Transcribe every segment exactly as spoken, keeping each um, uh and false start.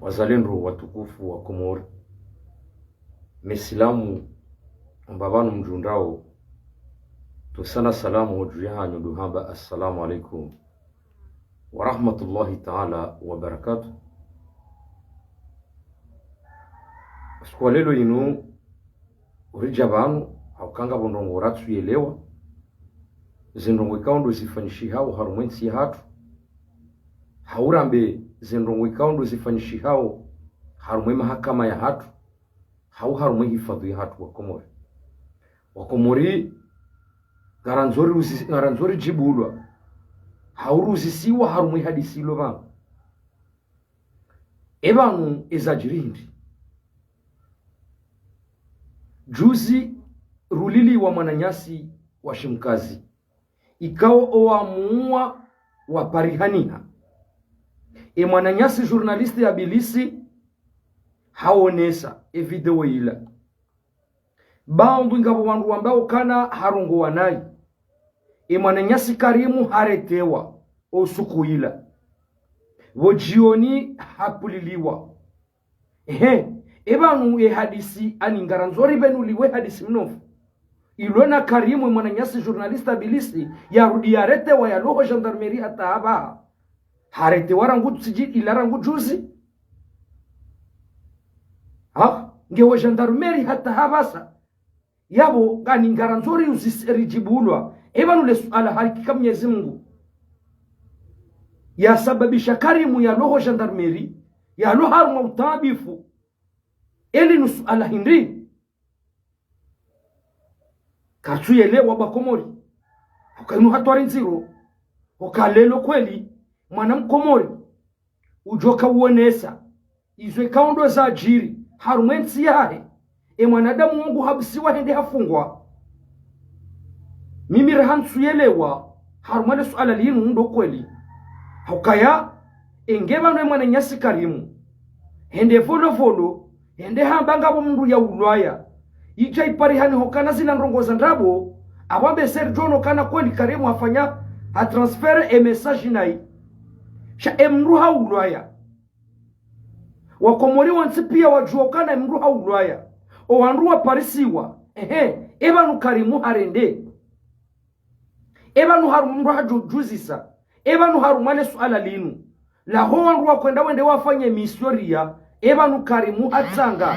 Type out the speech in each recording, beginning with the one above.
Wazalendo watukufu wa Komori, mesilamu amba pvanu mdjundrao, tusana salamu hodju yahanyu ndo hamba assalamu alaikum wa rahmatullahi ta'ala wa barakatuh. Usiku wa leo inu, uridja pvanu, hauka ngapvo ndrongoo ratsuyelewa, ze ndrongoo ikao ndo zifanyishihao harumwa entsi yahatru, hau rambe ze ndrongoo ikao ndo zifanyishihao harumwa emahakama yahatru, hau harumwa ehifadhu yahatru wa Komori. Wa Komori, ngarandzo ri uzi-, ngarandzo ridjibulwa, hau ruzisiwa harumwa ehadisi ilo pvanu. Epvanu ezadjiri hindri? Juzi ruliliwa mwananyasi wa shimkazi, ikao owamuua waparihaniha. Emwananyasi journaliste ya Bilisi haonesa evideo ila. Pvanu ngapvo wandru wambao ukana harongowa nayi. Emwananyasi Karimu haretewa osuku ila. Pvo djioni hapvuliliwa. Ehe, epvanu ehadisi ani ngarandzo ripvenuliwe hadisi mnofu. Ilo na Karimu emwananyasi journaliste ya Bilisi, yarudi yaretewa yalo ho gendarmerie hata hapvaha. Haretewa rangu tsidji ila rangu juzi. Ha? Nge ho gendarmerie hata hapvasa. Yapvo ngani ngarandzo ri uzis-, ridjibulwa. Epvanu le suala haliki ha Mnyezi Mungu yasababisha Karimu yalo ho gendarmerie, yalo harumwa utabifu. Eli ni suala hindri? Katsuyelewa ba Komori. Hauka inu hatwari ndziro. Hauka leo kweli, mwana Mkomori udjoka uonesa izo ikao ndo zadjiri harumwa entsi yahe, emwanadamu wo ngu habisiwa hende hafungwa. Mimi raha ntsuyelewa harumwa le suala linu ndo kweli. Haukaya, enge pvanu emwananyasi Karimu hende Volovolo, hende hamba ngapvo mndru yaulwaya, idja iparihani hukana zila ndrongoo za ndrabo, apvo ambe Sergio no ukana kweli Karimu hafanya, hatransférer emessage nayi. Sha emndru haulwaya. Wa Komori wontsi pia wadjua ukana emndru haulwaya. Owandru waparisiwa. Ehe, epvanu Karimu harende. Epvanu harumwa mndru hadjudjuzisa. Epvanu harumwa le suala linu laho wandru wakwenda wende wafanye misoriya. Epvanu Karimu hatsanga.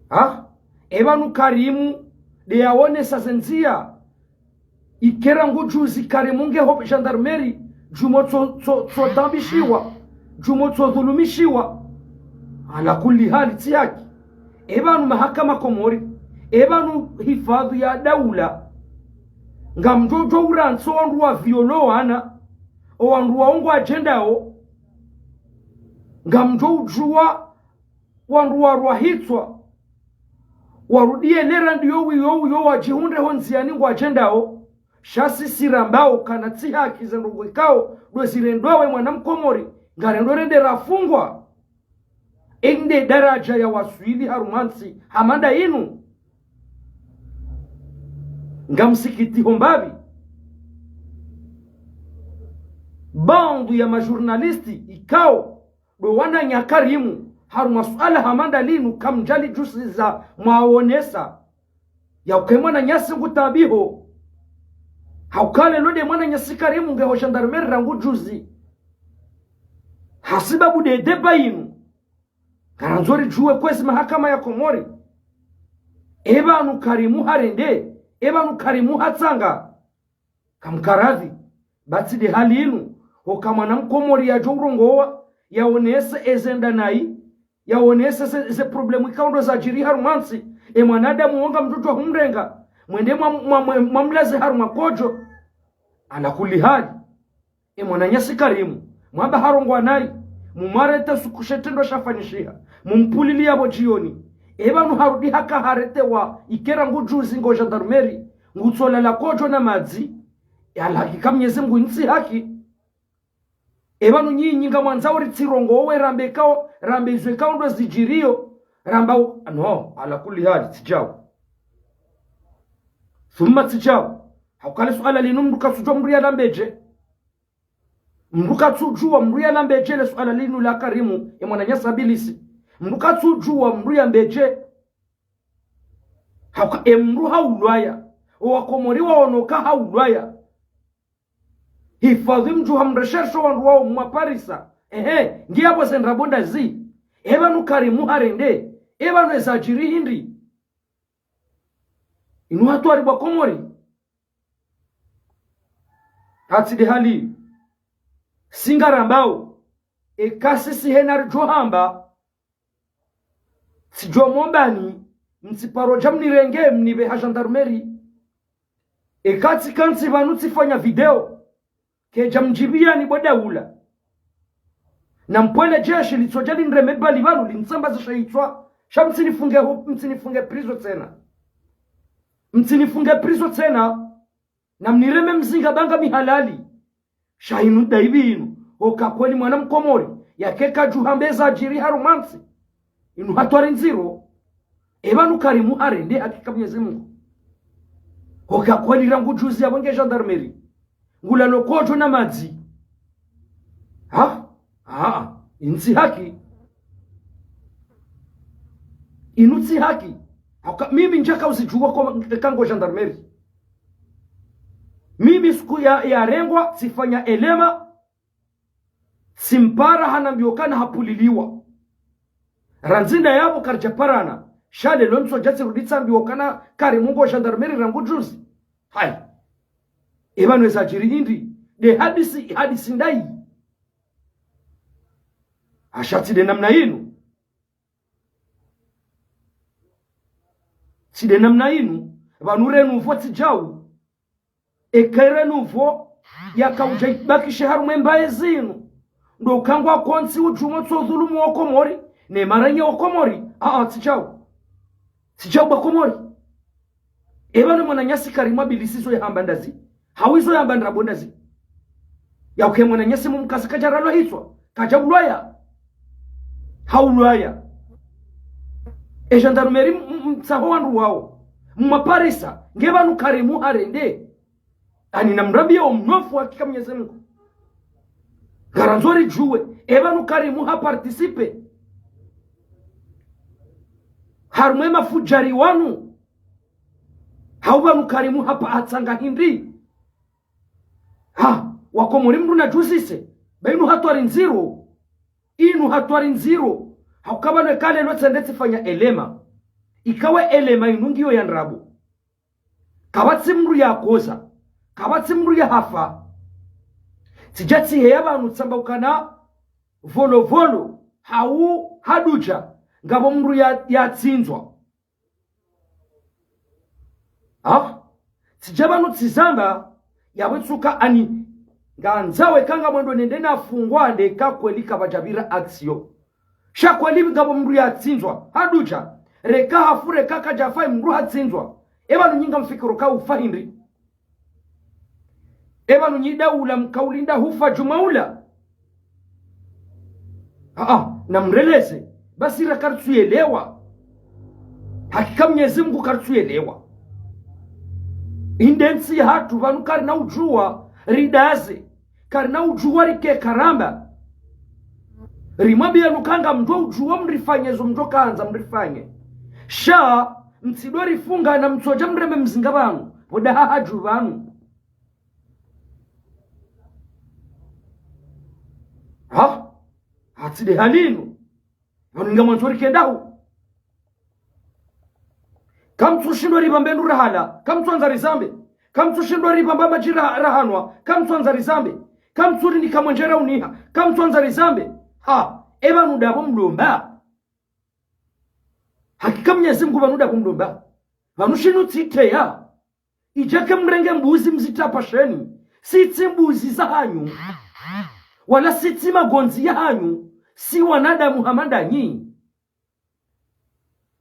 Ha? Epvanu Karimu nde yaonesa ze ndzia. Ike rangu juzi Karimu nge ho gendarmerie, djumwa tso, tso, tso tambishiwa, djumwa tso dhulumishiwa. Ala kulli hali tsi haki. Epvanu mahakama Komori, epvanu hifadhu ya daula, ngamdjo udjo urantsi owandru wa violo wana, owandru wao ngwadjendao, ngamdjo udjua wandru warwa hitswa, warudi elera ndiyo wiyo wiyo wadjihundre ho ndziani ngwadjendao. Sha sisi rambao ukana tsi haki ze ndrongoo ikao ndo zirendwawo emwana Mkomori, ngarendo rende rafungwa. Ende daraja ya waswili harumwa ntsi hama nda inu. Ngamsikitiho mbapvi baadhwi ya majournaliste ikao ndo wananya Karimu harumwa suala hama nda linu kamdjalidjusiza mwaonesa. Yauka emwananyasi ngu tabiho. Hauka leo nde mwananyasi Karimu nge ho gendarmerie rangu juzi. Hasibabu nde débat inu, ngarandzo ridjue kwezi mahakama ya Komori, epvanu Karimu harende, epvanu Karimu hatsanga. Kamkaradhi, ba tsi nde hali inu, hoka mwana Mkomori yadjo urongowa, yaonese ezenda nayi, yaonese ze, ze problème ikao ndo zadjiri harumwa ntsi, emwanadamu wo ngamdjo udjua humrenga, mwende mwa, mwa, mwa, mwamlaze harumwa kodjo. Ala kulli hali, emwananyasi Karimu, mwamba harongowa nayi, mumwarete suku she shitrendwa shafanyishiha, mumpvulili yapvo djioni. Epvanu harudi haka haretewa ike rangu juzi ngo gendarmerie, ngutsolala kodjo na madzi, yala haki ha Mnyezi Mungu inu tsi haki. Epvanu nyinyi ngamwandzao ritsirongowe rambe ikao, rambe izo ikao ndo zidjiriyo, ramba u-, no, ala kulli hali, tsidjao. Thumma tsidjao. Hauka le suala linu mndru kasudjua mndru yalambedje. Mndru katsudjuwa mndru yalambedje le suala linu la Karimu, e mwananyasi Bilisi. Mndru katsudjuwa mndru yambedje. Hauka e mndru haulwaya. O Wakomori waono ka haulwaya. Hifadhwi mdjuha mreshersho wandru wao mwaparisa. Ehe, ngiya bo ze ndrabo ndazi. E pvanu Karimu harende. E pvanu ezadjiri hindri. Inu hatwari bo Wakomori. Hatsi de hali. Singa rambao. Eka sisi hena ridjo hamba. Tsidjo mombani. Mtsiparo dja mnirenge mnipve ha gendarmerie. Eka tsika ntsi pvanu tsifanya video. Kedja mdjipviya ni bo daula. Na mpvwele jeshi litsodja linireme bali pvanu linitsambazishe itswa. Sha mtsinifunge ho-, mtsinifunge prison tsena. Mtsinifunge prison tsena. Na mnireme mzinga banga mihalali. Sha inu daibi inu. Oka kweli mwana Mkomori. Yake kadjuhamba ezadjiri harumwa ntsi. Inu hatwari ndziro. E pvanu Karimu harende hakika Mwenyezi Mungu. Oka kweli rangu juzi ya wenge gendarmerie. Ngulalo kodjo na madzi. Ha? Ha? Inu tsi haki. Inu tsi haki. Hauka, mimi ndjaka uzidjuwa ko-, kango gendarmerie. Mimi suku ya, yarengwa, tsifanya elema, tsimpara hanambiwa kana hapvuliliwa. Randzi nda yapvo karidja parana. Sha lelo ntsodja tsirudi tsambiwa kana Karimu ngo gendarmerie rangu juzi. Hayi. E pvanu ezadjiri hindri. De hadisi, hadisi ndayi. Asha tsi de namna inu. Tsi de namna inu. Pvanu renouveau tsi djau. Eka renouveau yakaudja ibakishe harumwa embaye zinu. Ndo kangwa kontsi udjumo tso dhulumu Wakomori. Ne maranye Wakomori. Aa, tsi djau. Tsi djau bo Wakomori. E pvanu mwananyasi Karimu Bilisi zo yahamba ndazi. Hawu izo yahamba ndrabo ndazi. Yauke mwananyasi mumkazi kadja ralwa hitswa. Kadja ulwaya. Haulwaya. E gendarmerie m-, m-, mtsaho wandru wao. Mwaparisa. Nge pvanu Karimu harende. Ani na mrambiye o mnofu hakika Mwenyezi Mungu. Ngarandzo ridjuwe. E pvanu Karimu haparticipe. Harumwa emafudjari wanu. Hau pvanu Karimu hapa hatsanga hindri. Ha, Wakomori mndru nadjuzise. Ba inu hatwari ndziro. Inu hatwari ndziro. Hauka pvanu eka lelo tsende tsifanya elema. Ikawe elema inu ngiyo ya ndrabo. Kapvatsi mndru yakoza. Kapvatsi mndru yahafa. Tsidja tsiheya pvanu tsamba ukana Volovolo, hau Hadudja, ngapvo mndru ya, yatsindzwa. Ha? Tsidja pvanu tsizamba, yapvo tsuka ani, ngandzao eka ngamwendo nende nafungwa nde eka kweli kapvadjapvira action. Sha kweli ngapvo mndru yatsindzwa, Hadudja, reka hafu reka kadjafa mndru hatsindzwa. E pvanu nyi ngamfikiro ka ufa hindri. E pvanu nyi daula mkaulinda hufa djuma ula. Aa, na mreleze. Basi ra karitsuyelewa. Hakika Mwenyezi Mungu karitsuyelewa. Inde ntsi hatru pvanu karina udjuwa ridaze. Karina udjuwa rike karamba. Rimwambiye nuka ngamdjo udjuwa mrifanye zo mdjo kandza mrifanye. Sha, mtsidjo rifunga na mtsodja mreme mzinga pvanu. Pvo daha hadju pvanu. Ha? Hatsi de hali inu. Pvanu ngamwandzo rikenda hu. Kamtsushindwa ripvambe ndru rahala. Kamtsuandza rizambe. Kamtsushindwa ripvamba madji ra-, rahanwa. Kamtsuandza rizambe. Kamtsuri ni kamwendjera uniha. Kamtsuandza rizambe. Ha. E pvanu dapvo mlomba. Hakika Mwenyezi Mungu pvanu dapvo mlomba. Pvanu shinu tsiteya. Idjake mrenge mbuzi mzitapasheni. Si tsi mbuzi za hanyu. Wala si tsi magondzi ya hanyu. Si wanadamu hama ndanyi.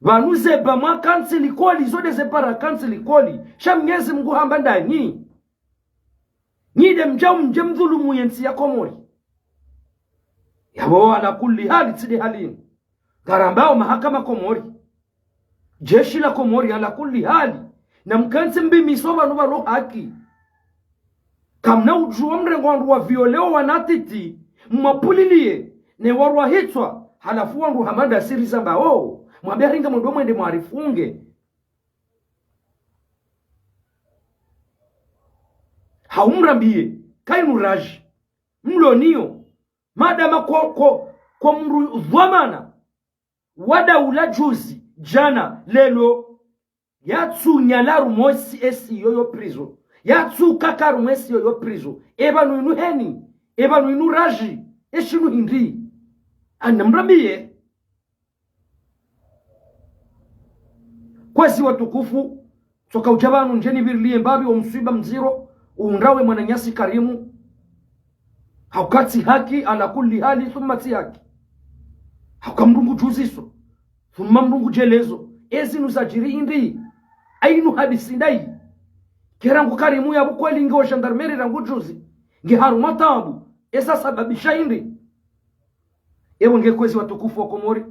Pvanu ze ba mwakantsi likoli, zo de ze ba rakantsi likoli. Sha Mwenyezi Mungu hamba ndanyi. Nyi de mdjao mdje mdhulumu ye ntsi ya Komori. Yapvo ala kulli hali tsi de hali inu. Ngarambao mahakama Komori. Jeshi la Komori ala kulli hali. Na mkantsi mbimiso pvanu pvalo haki. Kamna udjuwa mrengo wandru wa violeo wanatiti, mwapuliliye, ne warwa hitswa, halafu wandru hamanda siri zambao, mwambe haringa mwendo mwende mwarifunge. Haumrambiye, kainu raji. Mloniyo, madama ko, ko, ko mdru dhwamana, wadaula juzi, jana, lelo, yatsunyala harumwa esi, esi yoyo prison. Yatsukaka harumwa esi yoyo prison. Epvanu inu heni, epvanu inu raji, eshinu hindri. Anamrambiye. Kwezi watukufu, tsoka udja pvanu ndjeni pviriliye mbapvi wo mswiba mdziro, undrawe mwananyasi Karimu. Hauka tsi haki, ala kulli hali, thumma tsi haki. Hauka mdru ngu juziso, thumma mdru ngu djelezo, ezinu zadjiri hindri, ayinu hadisi ndayi. Ke rangu Karimu ya bukweli nge wo gendarmerie rangu juzi, nge harumwa taabu, eza sababisha hindri. Ewe nge kwezi watukufu wa Komori,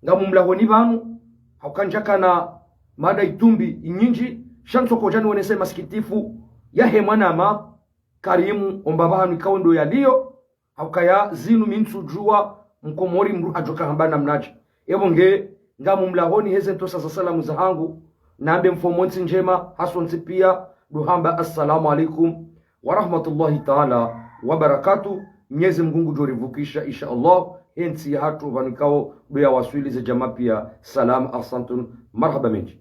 ngamumlahoni pvanu, hauka ndjakana mada itumbi inyindji, sha ntsoko djani wonese masikitifu, yahe mwanama, Karimu, omba pvahanu ikao ndo yaliyo, hauka ya zinu mi ntsudjuwa, Mkomori mdru hadjoka hamba namnadje. Ewe nge, ngamumlahoni heze ntosa za salamu zahangu, nambe mfomontsi ndjema, hasontsi piya, ndo hamba assalamu alaikum, wa rahmatullahi taala wa barakatuh. Mnyezi Mngu ngudjo rivukisha, insha Allah, he ntsi yahatru pvanu ikao ndo yawaswili ze djamaa piya. Salam, ahsantun, marhaba mendji.